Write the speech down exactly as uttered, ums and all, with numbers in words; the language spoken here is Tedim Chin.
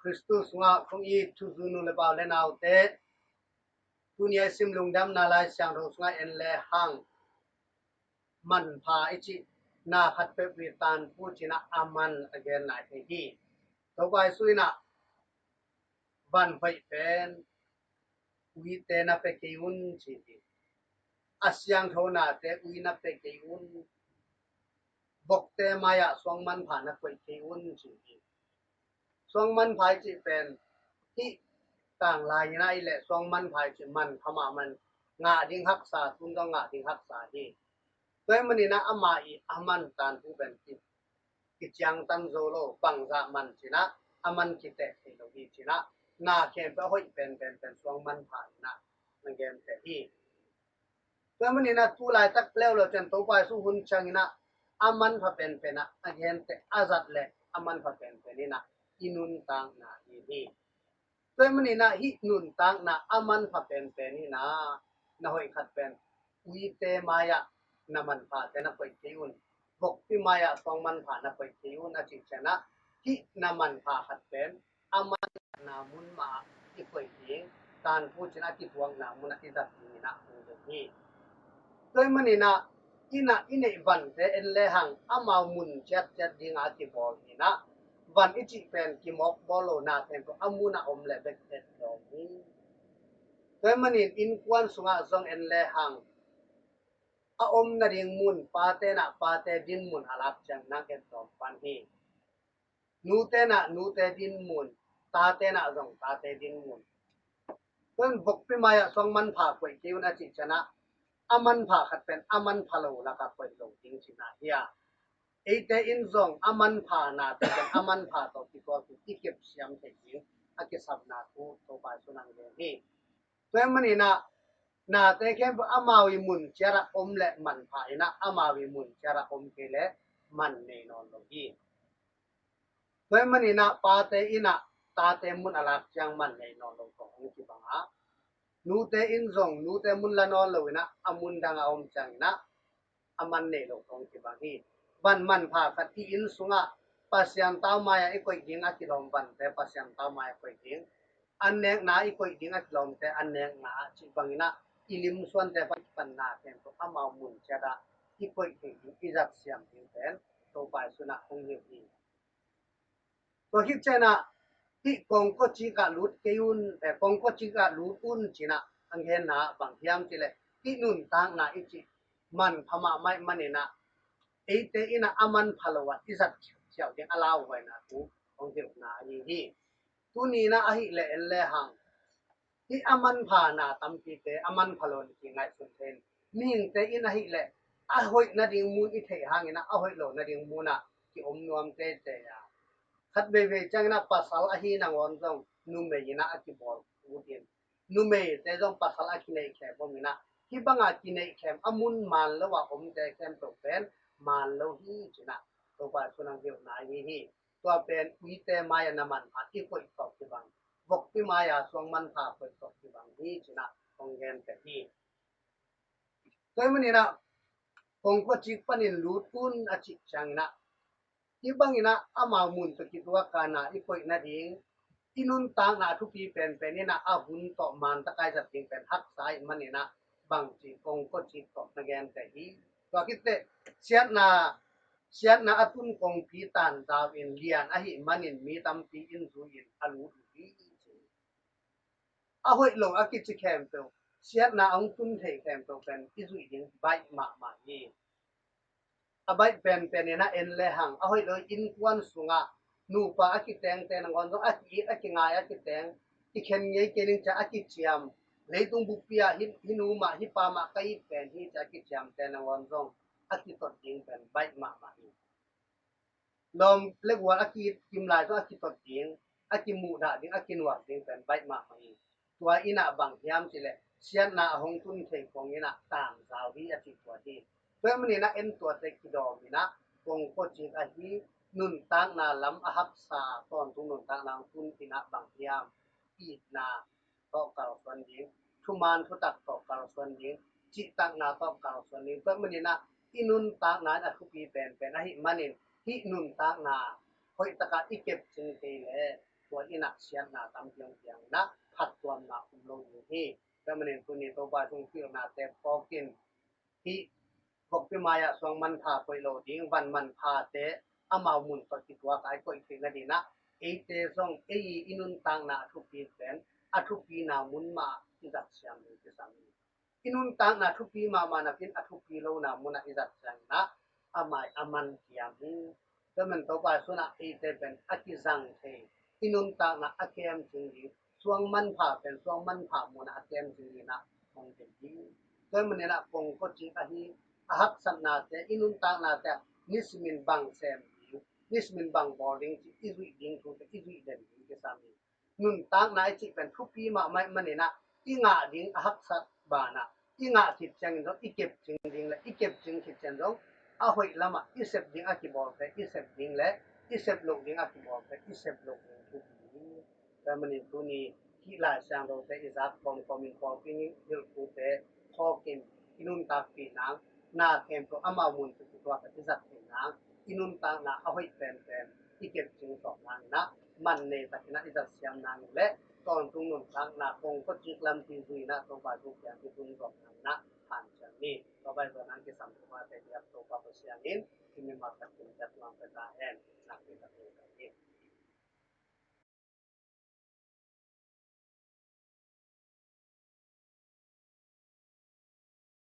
Khristu sungah kong it thuzui nu le pa u le naute, tuni a i sim Lungdamna Lai Siangtho sungah en le hang manpha i cih na khat peuh i tan pu cinah a man a genna i thei hi. Topa Jesu inah van hoih pen uite na pia kei un ci hi. A siangtho nate ui na pia kei un. Vokte mai-ah suang manpha na koih kei un ci hi. Suang manpha i cih pen hih tanglai inah i leh suang manpha i cih manpha mahmah, ngah ding haksa, tun zong ngah ding haksa hi. Tua ahih maninah ama i a man tan pu pen ki kiciangtan zo lo, bangzah man cinah a man kiteh thei lo hi cinah, na khempeuh a hoih penpen pen suang manpha inah na genteh hi. Tua ahih maninah tu laitak leuleu ciang Topa Jesu hun cianginah a manpha penpenah a genteh a zat le a manpha penpen inah i nuntakna hi hi. Tua ahih maninah hih nuntakna a manpha penpen inah na hoih khat pen uite mai-ah na manphate na koih kei un. Vokpi mai-ah suang manpha na koih kei un a cih cianah hih na manpha khat pen a manpha na mun mah i koih ding, tanphu cinah a kituakna munah i zat ding inah hong ding hi. Tua ahih maninah inah i neih vante en le hang amau mun ciatciat dingah a kibawl inah van i cih pen kimawk bawl lo na khempeuh a munah om le bek et lawm hi. Tua ahih manin innkuan sungah zong en le hang a om nading mun, pate inah pate din mun a lak ciang nang et lawm pan hi. Nute inah nute din mun, tate inah zong tate din mun. Tua in vokpi mai-ah suang manpha koih kei un a cih cianah a manpha khat pen a manpha lo lakah koih lo ding cihna hi a, eite in zong a manpha nate pen a manpha tawh kituak in i kepsiam thei ding a kisapna thu Topa Jesu in hong gen hi. Tua ahih maninah nate khempeuh amau i mun ciatah om le manpha inah amau i mun ciatah om kei le man nei nawn lo hi. Tua ahih maninah pate inah tate mun a lak ciang man nei nawn lo tawh hong kibang a, nute in zong nute mun la nawn lo inah a mun dang a om cianginah a man nei lo tawh hong kibang hi. Van manpha khat i inn sungah Pasian tau mai-ah i koih ding a kilawm vante Pasian tau mai-ah koih ding, an nekna i koih ding a kilawmte an nekna ah cih banginah i lim suante pan kipanna khempeuh amau mun ciatah i koih thei ding i zat siam ding pen Topa Jesu inah hong hilh hi. Tua khit cianah hih kongkocik ah lut kei un, eh, kongkocik ah lut un cinah a genna bang hiam cih leh hih nuntakna i cih manpha mahmah ahih maninah eite inah a manpha lo ah i zat khiauh ding a lauhuaina thu hong hilhna ahi hi. Tuni inah ahih leh en le hang hih a manpha na tampite a manpha lo in kingaihsun thei in, mihingte in ahih leh a hoih nading mun i theih hangin ah a hoih lo nading munah kiom nuam teitei a, khat veivei ciangin ah pasal ahi nangawn zong numei in ah a kibawl ut in, numeite zong pasal a kineihkhem om in ah, hih banga kineihkhem a mun maan lo a omte khempeuh pen maan lo hi ci-in ah Topa Jesu in hong hilhna ahi hi. Tua pen uite mai-ah na manpha i koih tawh kibang, vokpi mai-ah suang manpha koih tawh kibang hi ci-in ah hong genteh hi. Tua ahih manin ah kongkhua cik panin lut un a cih ciangin ah, hih bangin ah amau mun tawh kituak a na i koih nading, i nuntakna a thupi penpen in ah a hun tawh maan taka i zat ding pen haksa ahih manin ah bangci kongkhua cik tawh na genteh hi. Tua khit teh siatna, siatna a tun kongpi tan zau in lian ahih manin mi tampi in zui in a lut uh hi ci. A hoih lo a kici khempeuh, siatna a hong tun thei khempeuh pen i zuih ding baih mahmah hi. A baih penpen in ah en le hang, a hoih lo innkuan sungah nupa a kitengte nangawn zong a ki-it a kingai a kiteng, i khen ngei kei ning ci-a a kiciam, leitung buppi ah hih, hih nu mah hih pa mah ka it pen hi ci-a a kiciamte nangawn zong a kitot ding pen baih mahmah hi. Lawm le gual a ki-it kim lai zong a kitot ding, a kimuhdah ding, a kinuak ding pen baih mahmah hi. Tua in ah bang hiam cih leh siatna a hong tun thei kong in ah tangzau hi a cih tua hi. Tua ahih manin ah en tuate kidawm in ah kongkhua cik ahi nuntakna lam a haksa tawntung nuntakna hong tun in ah bang hiam, itna tawh kalsuan ding, thuman thutak tawh kalsuan ding, cihtakna tawh kalsuan ding. Tua ahih manin ah i nuntakna in a thupi penpen ahih manin hih nuntakna hoih takah i kepcing kei leh tua inn ah siatna tampi hong piang in ah phattuamna om lo ding hi. Tua manin tuni Topa sung pilnate phawk in, hih vokpi mai-ah suang manpha koih lo ding, van manphate amau mun tawh kituak a i koih theih nadingin ah eite zong ei i nuntakna a thupi pen a thupina mun mah i zat siam ding kisam hi. I nuntakna thupi mahmah napi-in a thupi lona munah i zat ciangin ah a mai a man kiam hi. Tua man Topa sunah eite pen a kizang thei, i nuntakna a kemcing ding, suang manpha pen suang manpha munah a kemcing dingin ah hong deih hi. Tua manin ah kongkocik ahi a haksatnate, i nuntaknate ah nisimin bang sem ding, nisimin bang bawl ding cih i zuih ding thute i zuih den ding kisam hi. Nuntakna i cih pen thupi mahmah manin ah i ngah ding a haksat banah i ngah khit ciangin zong i kepcing ding le i kepcing khit ciang zong a hoih lamah i sep ding a kibawlte i sep ding le i sep loh ding a kibawlte i sep loh ding thupi hi. Tua manin tuni hih Lai Siangthote i zak kawmkawm in pawlpi hilhthute phawk in i nuntakpih nang, na khempeuh amau mun tawh kituak a i zat theih nang, i nuntakna a hoih penpen i kepcing sawm nangin ah man nei takin ah i zat siam nangin le tawntung nuntakna kongkocik lampi zui in ah Topa thu kiang i tun zawh nangin ah hanciam ni. Topa i zawh nang kisam Topa te biak Topa Pasian in i mimal takin biak nuam pe ta hen. Nakpi takin